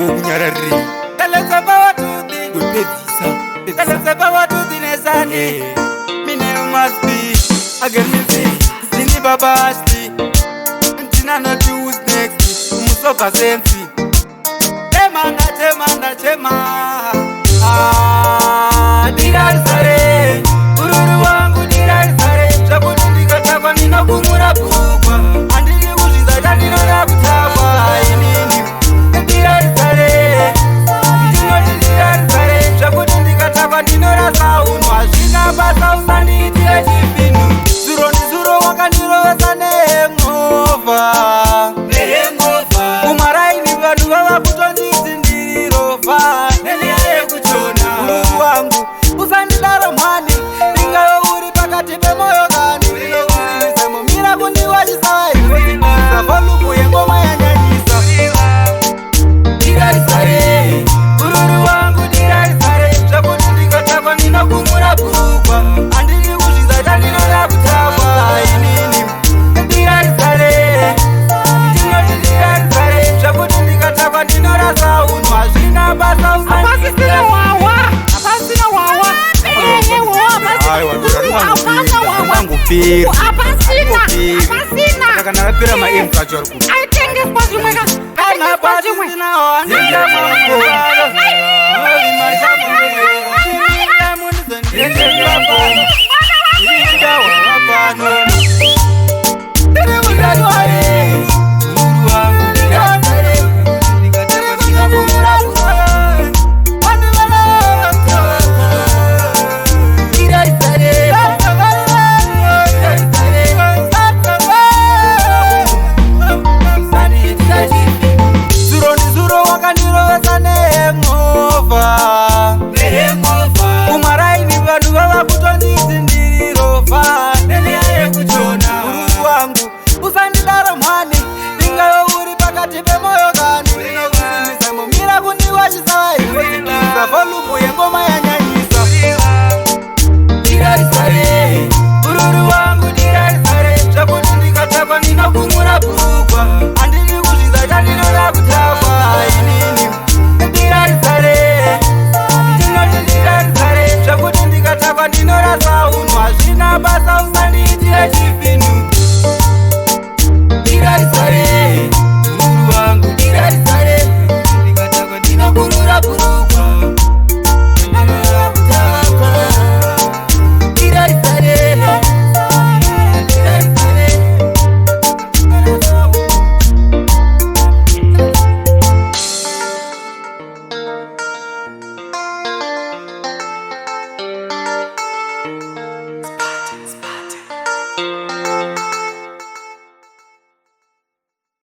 Kunyararirei? Wepedzisa. Musofa sensi chema ndachema ndachema. Ah, dirarisare ururu wangu, dirarisare zvakuti ndikatakwa ndinokumura bhurukwa. Handidi kuzvidza chandinoda kutakwa inini. Dirarisare, ndinoti dirarisare zvakuti ndikatakwa ndinorasa unhu. Hazvina basa, usandiitire chipindu. Zuro ndizuro wakandirovesa nehangover. Kumaraini vanhu vava kutonditi ndirirovha nenyaya yekuchona. Ururu wangu, usandidaro mhani, ingave uri pakati pemoyo kani. Ndinokuzivisemo, mira kundiwachisa ikodzikisa volume yengoma yanyanyisa. Dirarisare ururu wangu, dirarisare zvakuti ndikatakwa ndinokumura bhurukwa. Handidi kuzvidza chandinoda kutakwa inini. Dirarisare, ndinoti dirarisare zvakuti ndikatakwa ndinorasa unhu. Hazvina basa. Hapasisina wawa, hapasina wawa. Ehe, wawa. Aiwa, Hapana wawa. ringangoperi. Hapasina. Ringangoperi. Hapasina. Saka kana rapera maembu acho ari kupi? Aitengeswa zvimwe ka, aitengeswa zvimwe. Pasisina.